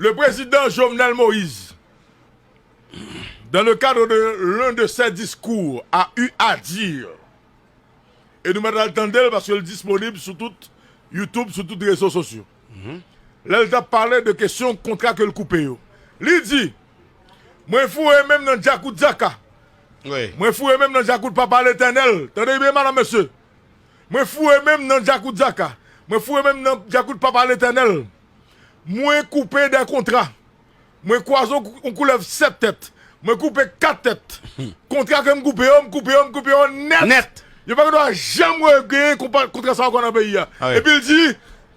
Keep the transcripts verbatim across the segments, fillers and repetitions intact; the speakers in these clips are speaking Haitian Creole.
Le président Jovenel Moïse, dans le cadre de l'un de ses discours, a eu à dire, e nou mèt al tande l paske l disponib sou tout YouTube, sou tout rezo sosyo. Lè l t ap pale de kesyon kontra ke l koupe yo, li di, mwen foure men m nan djakout djaka. Mwen foure men m nan djakout Papa Letènèl. Tande byen, madanm, mesye. Mwen foure men m nan djakout djaka. Mwen foure men m nan djakout Papa Letènèl. Mwen koupe de kontra. Mwen kwaze yon kou-, yon koulèv sèt tèt. Mwen koupe kat tèt. Kontra ke m koupe yo, m koupe yo, m koupe yo nèt. Nèt. Yo pa gen dwa janm regenyen konpa-, kontra sa ankò nan peyi a. Epi l di,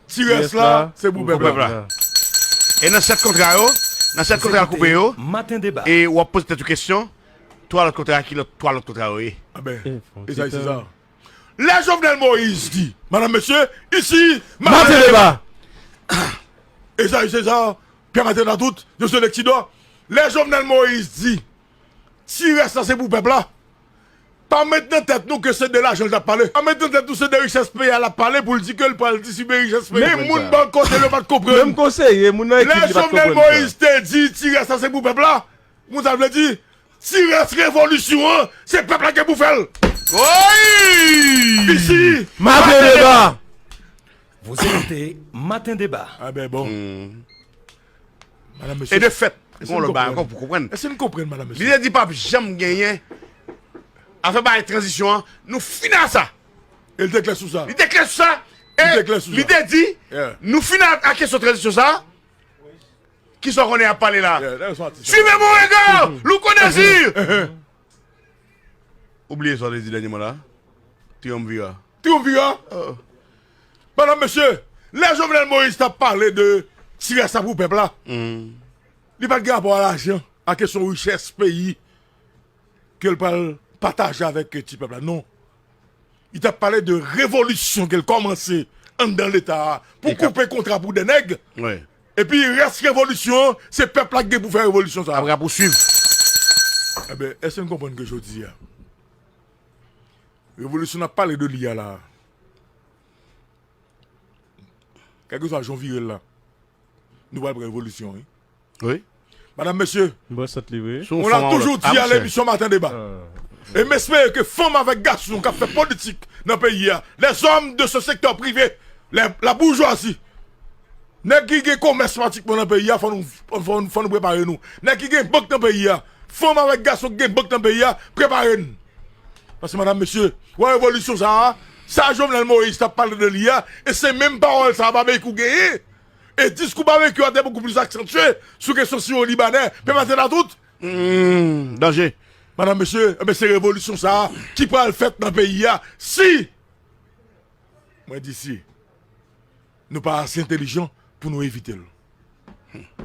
ti rès la, se pou pèp la. E nan sèt kontra yo, nan sèt kontra l koupe yo, maten deba, e w ap poze tèt ou kesyon, twa lòt kontra, ki lòt, twa lòt kontra yo ye? Aben, e sa, e se sa. Lè Jovenel Moïse di, madanm, mesye, isi, maten deba. E sa, e se sa, Pè Maten nan tout, yo se lèk ti dò. Lè Jovenel Moïse di, ti rès la se pou pèp la. Pa met nan tèt nou ke se de lajan l t ap pale. Pa met nan tèt nou se de richès peyi a l ap pale pou l di ke l pral distribye richès peyi a. Men moun bò kote l yo pa t konprann. Menm konseye, moun nan ekip li pa t konprann sa. Lè Jovenel Moïse te di ti rès la se pou pèp la, moun sa vle di, ti rès revolisyon an, se pèp la ki gen pou fè l. Wi! Isi, maten deba. Vous écoutez Maten Deba. Ah ben bon. Madanm, mesye. E de fèt, gon lòt bagay ankò pou konprann. Èske n konprann, madanm, mesye? Li te di p ap janm genyen afè bagay tranzisyon an, nou fini ak sa. E li te klè sou sa. Li te klè sou sa. E li te di, nou fini ak kesyon tranzisyon sa. Kisa w konnen y ap pale la? Suivez mon regard, Louko Désir. Ou bliye sa w te di dènyèman la? Triyonvira. Triyonvira? Madanm, mesye, lè Jovenel Moïse t ap pale de ti rès la pou pèp la, li pa t gen rapò a lajan, a kesyon richès peyi ke l pral pataje avèk ti pèp la. Non. Li t ap pale de revolisyon ke l kòmanse anndan Leta a pou koupe kontra pou de nèg. Epi rès revolisyon an, se pèp la ki gen pou fè revolisyon sa a. Ap rapouswiv. Enben, èske n konprann ke jodi a, revolisyon n ap pale de li a la, kèlkeswa jan w vire l la, nou pral pran revolisyon, wi. Wi. Madanm, mesye, on l'a toujours dit à l'émission Maten Deba. E m espere ke fanm avèk gason k ap fè politik nan peyi a, les hommes de ce secteur privé, la, la bourgeoisie, nèg ki gen komès pratikman nan peyi a, fò nou, fò, fò nou prepare nou. Nèg ki gen bank nan peyi a, fanm avèk gason ki gen bank nan peyi a, prepare n. Paske, madanm, mesye, wè revolisyon sa a, sa Jovenel Moïse t ap pale de li a, e se menm pawòl sa a Babekyou genyen. E diskou Babekyou a te bokou plis aksantye sou kesyon Siwo Libanè, pèp la te la tout. Danje. Madanm, mesye, enben, se revolisyon sa a ki pral fèt nan peyi a. Si, mwen di si, nou pa ase entèlijan pou nou evite l.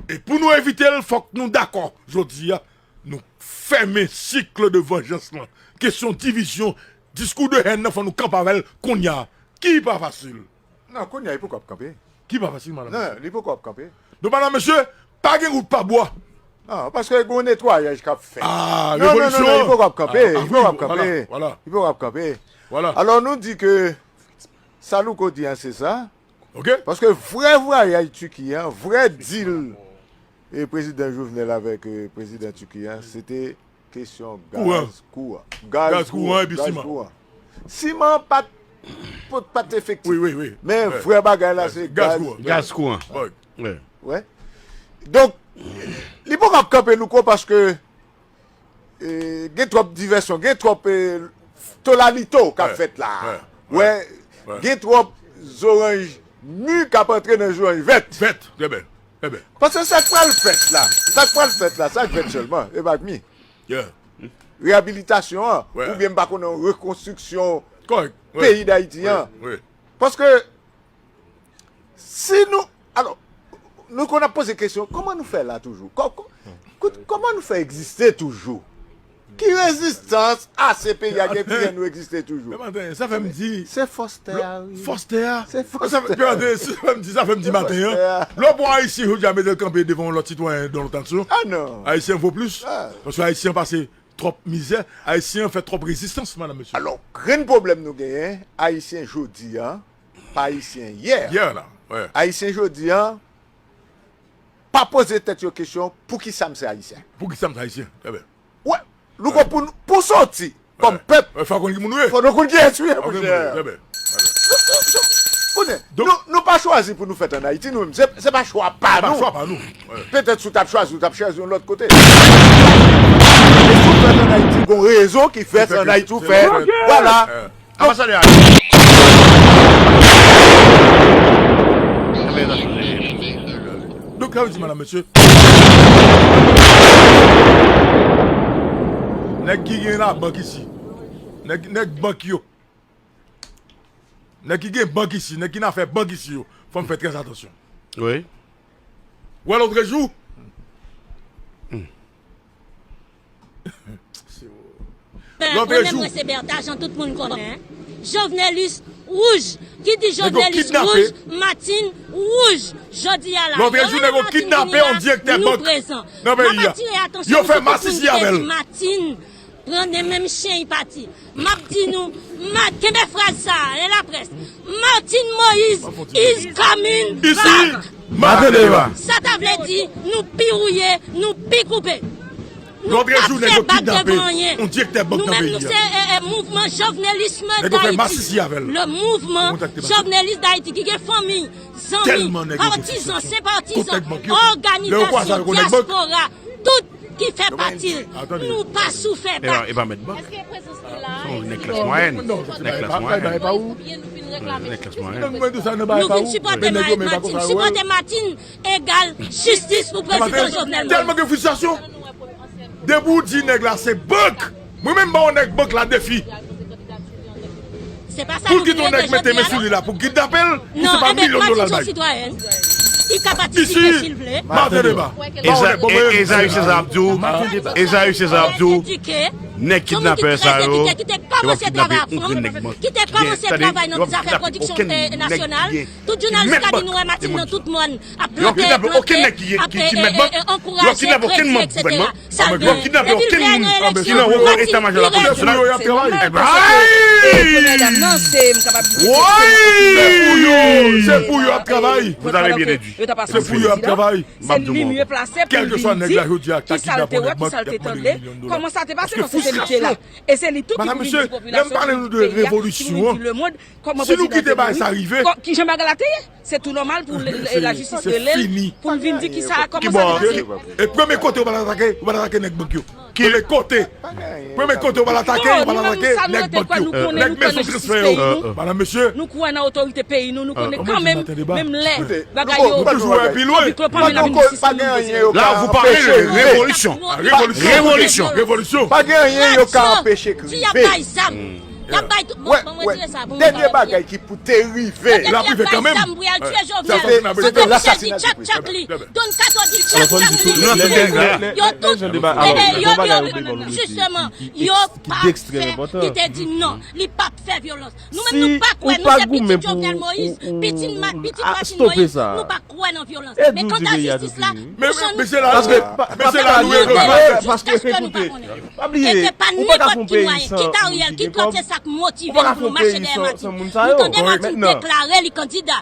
E pou nou evite l, fòk nou dakò jodi a, nou fèmen sik de vanjans lan. Kesyon divizyon, diskou de hèn nan, fò nou kanpe avè l kounye a. Ki pa fasil. Non, kounye a, li poko ap kanpe. Ki pa fasil, madanm, mesye. Non, li poko ap kanpe. Donk, madanm, mesye, pa gen wout pa bwa. Non, paske gen yon netwayaj k ap fèt. Ah, non, non, non, non, li poko ap kanpe. Li poko ap kanpe. Li poko ap kanpe. Alò, nou di ke sa Louko di an, se sa. Paske vrè vwayaj Tiki an, vrè dil e prezidan Jovenel avèk, e, prezidan Tiki an, se te kesyon gaz, kouran. Gaz, kouran epi siman. Siman pa t, pa t efektif. Wi, wi, wi. Men vrè bagay la, se gaz, kouran. Gaz, kouran. Wi. Donk, li poko ap kanpe, Louko, paske, e, gen twòp divèsyon, gen twòp, e, tolalito k ap fèt la. Wè, gen twòp zoranj mi k ap antre nan zoranj vèt. Vèt, trè byen, trè byen. Paske sa k pral fèt la, sa k pral fèt la, sa k vèt sèlman, e pa mi. Reyabilitasyon an, oubyen m pa konnen, rekonstriksyon peyi Dayiti an. Paske si nou, alò, nou konn ap poze kesyon, kòman nou fè la toujou? Kò-, kò-, kout-, kòman nou fè egziste toujou? Ki rezistans ase peyi a gen ki fè nou egziste toujou? Pè Maten, sa fè m di, se fòs tè a, wi. Fòs tè a. Se fòs tè a. Pè Maten, sa fè m di, sa fè m di maten an, lè w pran Ayisyen jodi a mete l kanpe devan yon lòt sitwayen dans l'autre nation, Ayisyen vo plis. Paske Ayisyen pase twòp mizè, Ayisyen fè twòp rezistans, madanm, mesye. Alò, grenn pwoblèm nou genyen, Ayisyen jodi a pa Ayisyen yè. Yè la, wi. Ayisyen jodi a, pa ap poze tèt yo kesyon, poukisa m se Ayisyen? Poukisa m se Ayisyen? Trè byen. Wè, Louko, pou, pou soti kòm pèp, fò konn ki moun ou ye. Fò nou konn kiyès ou ye, monchè. Konnen, nou, nou pa chwazi pou nou fèt ann Ayiti, nou menm. Se, se pa chwa pa nou. Petèt si w t ap chwazi, w t ap chwazi yon lòt kote. E si w fèt ann Ayiti, gon rezon ki fè se ann Ayiti w fèt. Vwala. Donk, donk, sa vle di, madam, mesye, nèg ki gen labank isi, nèg, nèg bank yo, nèg ki gen bank isi, nèg ki nan afè bank isi yo, fò n fè trè atansyon. Wi. Wè, lòtrejou, Lòtrejou, mwen se Bertha, jan tout moun konnen. Jovenelis wouj. Ki di Jovenelis wouj, Martine wouj. Jodi a la, lòtrejou, nèg yo kidnape yon direktè bank nan peyi a. Yo fè masisi avè l. Martine pran nan menm chen, li pati. M ap di nou, ma, kenbe fraz sa a, en laprès. Martine Moïse is coming back. Sa ta vle di, nou pi wouye, nou pi koupe. Nou p ap fè bak devan anyen. Nou menm, nou se, e, e, mouvman Jovenelisme d'Haïti. Le mouvement Jovenelis d'Haïti ki gen fanmi, zanmi, patizan, senpatizan, òganizasyon, dyaspora, tout ki fè pati l. Nou pa sou fè bak. Èske prezans li la? Se yon nèg klas mwayèn. Nèg klas mwayèn. Nèg klas mwayèn. Nou vin sipòte Martine. Sipòte Martine egal jistis pou prezidan Jovenel Moïse. Tèlman gen fristrasyon. Depi w di nèg la se bank, mwen menm ba yon nèg bank la defi. Se pa sa nou vle, Jovenel. Pou l kite yon nèg mete men sou li la, pou kidnape l, pou se pa milyon dola l bay. Isi, maten deba. Ezayi Seza ap di w, Ezayi Seza ap di w, nèg kidnapè sa yo, yo p ap kidnape yon grenn nèg bank. Tande, yo p ap kidnape okenn nèg bank. Yo p ap kidnape okenn nèg. Yo p ap kidnape okenn nèg ki gen Tout jounalis ka di nou wè Martine nan tout mòn, ap plante, plante, ap, e, e, e, ankouraje kredi, et cetera. Sa l vle. Depi l vle nan eleksyon, Martine vire. Se pou yo y ap travay. Se pou yo y ap travay. Vous avez bien déduit. Se pou yo y ap travay. Se li mye plase pou l vin di ki sa l te wè, ki sa l te tande, kòman sa te pase, paske se li te la. E se li tou ki pou vin di popilasyon, ki pou vin di peyi a, ki pou vin di lemonn, kòman prezidan te mouri, kijan bagay la te ye. Se tou nòmal pou lajistis rele l, pou l vin di kisa, kòman sa te pase. E premye kote ou pral atake, ou pral atake nèg bank yo. Premye kote. Premye kote ou pral atake, ou pral atake nèg bank yo. Nèg mezon transfè yo. Madanm, mesye. Nou kwè nan otorite peyi nou, nou konnen kanmenm, menm lè bagay yo konplik, yo pa menm nan jistis nou bezwen. Là, vous parlez de révolution. Révolution. Révolution. Pa gen anyen yo ka anpeche k rive. Y ap bay zam. Y ap bay tout. Bon, bon, mwen retire sa pou mwen pa retire. Dènye bagay ki pou te rive. L ap rive kanmenm. Zam pou y al tiye Jovenel. Antèp Chèdi tchak tchak li. Don Kato di tchak tchak li. Yo tout, e, e, yo, yo, jisteman, yo pa fè, li te di non, li p ap fè vyolans. Nou menm, nou pa kwè, nou se pitit Jovenel Moïse, pitit Ma-, pitit Martine Moïse, nou pa kwè nan vyolans. Men kanta jistis la, pou jan nou, paske, paske, paske, koute, pa bliye, ou pa ka fè yon peyi san moun ki gen kòb. Ou pa ka fè yon peyi san, san moun sa yo. Nou tande Martine deklare li kandida.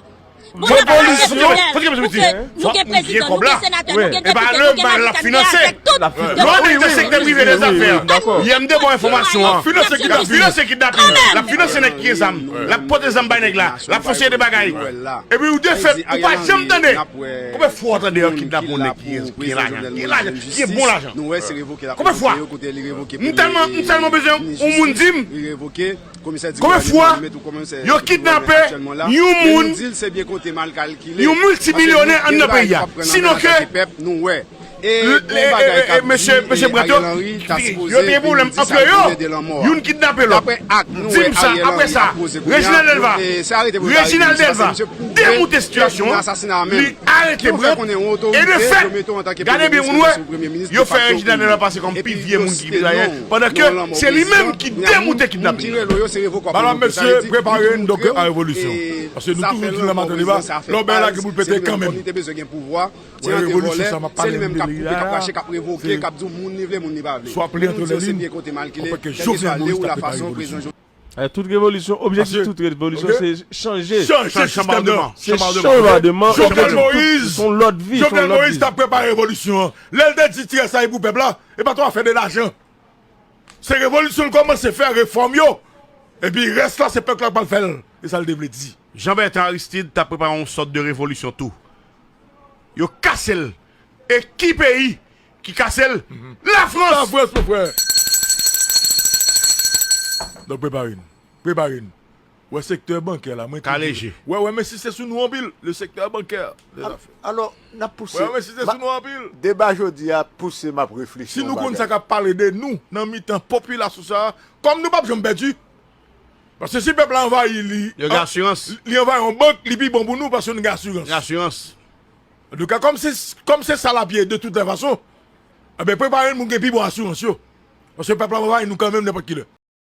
Revolisyon. Nou gen prezidan, nou gen senatè, nou gen depite, nou gen majistra, nou gen avèk tout. Lè w antre nan sektè prive dèzafè, I M D ba w enfòmasyon an. L ap finanse kidnapin. L ap finanse nèg ki gen zam. L ap pote zam bay nèg la. L ap fè yon seri de bagay. Epi ou defèt, ou pa janm tande. Konbyen fwa w tande yo kidnape yon nèg ki gen, ki gen lajan, ki gen lajan, ki gen bon lajan? Konbyen fwa? M tèlman, m tèlman bezwen yon moun di m konbyen fwa yo kidnape yon moun, yon miltimilyonè anndan peyi a. Sinon ke E, e, e, e, mesye, mesye Brant yo, yo te gen pwoblèm antre yo, youn kidnape lòt. Di m sa, apre sa, Reginald Delva, Reginald Delva demoute sitiyasyon an, li arete Brant, e de fèt, gade byen pou n wè, yo fè Reginald Delva pase kòm pi vye moun ki pi layen, pandan ke se li menm ki demoute kidnapin nan. Madanm, mesye, prepare n donk a revolisyon. Paske nou toujou di nan Maten Deba, lè w bay la gen pou l pete kanmenm. Wè, revolisyon sa m ap pale m de li la, se swa plen antre nan li, ou kwè ke Jovenel Moïse t ap prepare revolisyon. Tout revolisyon, objektif tout revolisyon se chanje. Chanje sistèm nan. Se chanbademan. Jovenel Moïse, se yon lòt vi. Jovenel Moïse t ap prepare revolisyon an. Lè l te di tirè sa e pou pèp la, e pa twò afè de lajan. Se revolisyon l kòmanse fè, refòm yo. Epi rès la se pèp la k pral fè l. E sa l te vle di. Jean Bertrand Aristide t ap prepare yon sòt de revolisyon tou. Yo kase l. E ki peyi ki kase l? Lafrans! Lafrans, mon frè! Donk prepare n. Prepare n. Wè sektè bankè la, mwen Kale je. Wè, wè, m ensiste sou nou anpil. Le sektè bankè. Alò, n ap pouse. Wè, m ensiste sou nou anpil. Deba jodi a pouse m ap reflechi. Si nou konn sa k ap pale de nou nan mitan popilasyon sa a, kòm nou p ap janm pèdi. Paske si pèp la anvayi li. Yo gen asirans. Li anvayi yon bank, li pi bon pou nou paske nou gen asirans. Gen asirans. Antouka, kòm se kòm se sa l ap ye de tout lè fason, enben prepare n pou n gen pi bon asirans yo. Paske pèp la anvayi nou kanmenm nenpòt ki lè.